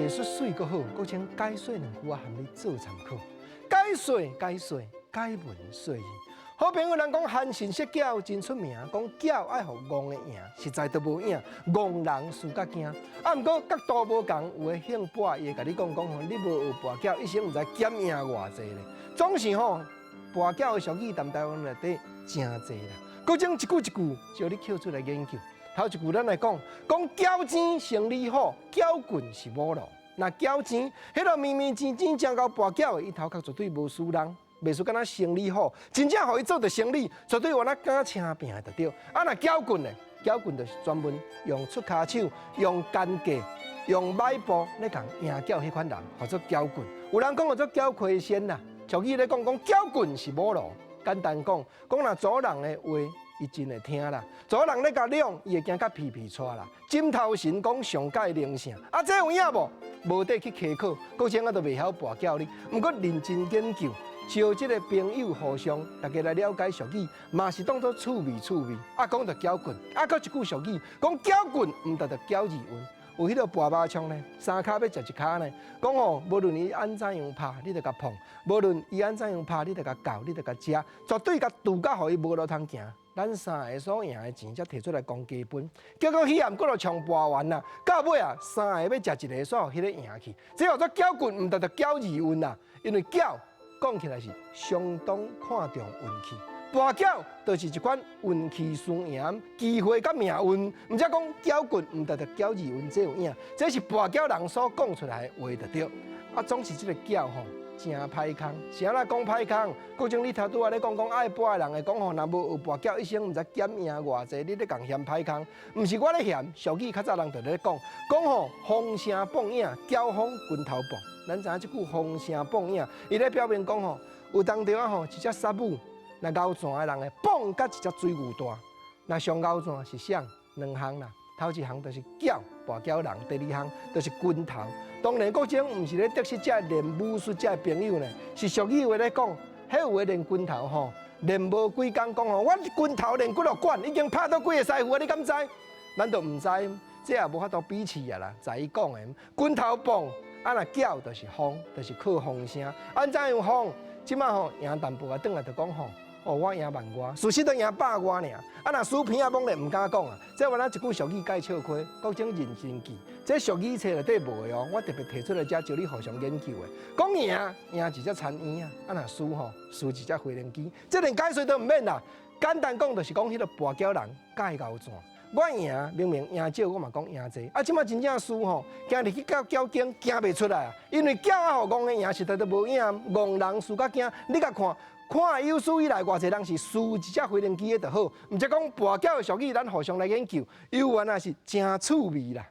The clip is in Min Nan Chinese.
術媠閣好，閣請解說兩句仔，含你做參考。解說解說解文說字。好朋友人講韓信摔跤真出名，講跤愛予戇的贏，實在都無影，戇人輸較驚。啊，毋過角度無仝，有的興跋伊會共你講講吼，你無學跋跤，一生毋知減贏偌濟咧。總是吼，跋跤的俗語，踮台灣內底誠濟啦。閣將一句一句，招你抾出來研究。頭一句咱來講，講攪錢生理好，攪棍是母路。若攪錢，彼个明明錢錢正𠢕跋筊的，伊頭殼絕對無輸人，袂輸敢若生理好，真正予伊做著生理，絕對有那敢車拚就對。啊，若攪棍呢？攪棍就是專門用出跤手、用奸計、用擺布咧共贏筊彼款人，號做攪棍。有人講號做攪虧仙啦，俗語咧講講攪棍是母路。簡單講，講若阻人的話，伊真會聽啦；阻人咧共攏，伊會驚甲皮皮掣啦。枕頭神講上蓋靈性，啊，這有影無？無得去稽考，閣種我都袂曉跋筊你。毋過認真研究，招這个朋友互相，大家來了解俗語，嘛是當作趣味趣味。啊，講著攪棍，啊，閣一句俗語，講攪棍毋值著攪字運。有彼个跋麻將呢，三跤欲食一跤呢。講吼，無論伊按怎樣拍，你著共碰；無論伊按怎樣拍，你著共攪，你著共食，絕對共揬甲予伊無路通行。咱三个所贏的錢才提出來講基本，結果彼暗閣落衝跋完啦，到尾啊，三個欲食一个，煞予彼个贏去。這號做攪棍，毋值著攪字運啦，因為攪講起來是相當看重運氣。跋筊就是一款運氣輸贏機會佮命運，毋才講攪棍毋值著攪字運，這有影，這是跋筊人所講出來的話就對。啊，總是這个筊吼，誠歹空，是按怎講歹空？閣種你頭拄仔咧講講愛跋的人會講吼，若無學跋筊，一生毋知減贏偌濟。你咧共嫌歹空，毋是我咧嫌，俗語較早人就咧講，講吼風聲拚影，攪風拳頭拚。咱知影這句風聲拚影，伊咧表明講吼，有當時仔吼一隻鯊母，若𠢕泉的人會拚佮一隻水牛大。若上𠢕泉是啥？兩項啦，頭一項就是筊跋筊人，第二項就是拳頭。當然，閣種毋是咧得失這練武術這朋友呢，是俗語話咧講，彼有的練拳頭吼，練無幾工講吼，我拳頭練幾落管，已經拍倒幾个師傅啊，你敢知？咱都毋知，這也無法度比試啊啦，在伊講的拳頭拚，啊若筊就是風，就是靠風聲。按怎樣風？這擺吼贏淡薄仔，轉來就講吼。哦，我贏萬外，事實都贏百外爾。啊，若輸鼻仔懵咧，毋敢講啊。這原來一句俗語解笑虧，閣種認真記。這俗語冊內底無的哦，我特別提出來遮招你互相研究的。講贏贏一隻田嬰仔，啊若輸吼輸一隻飛輪機。這連解說都毋免啦。簡單講就是講彼个跋筊人蓋𠢕泉。我贏明明贏少，我嘛講贏濟。啊，這擺真正輸吼，行入去到筊間，行袂出來啊。因為筊仔予戇的贏，實在都無影。戇人輸較驚，你共看。看有史以來，偌濟人是輸一隻飛輪機的就好，毋才講跋筊的俗語，咱互相來研究，猶原也是誠趣味啦。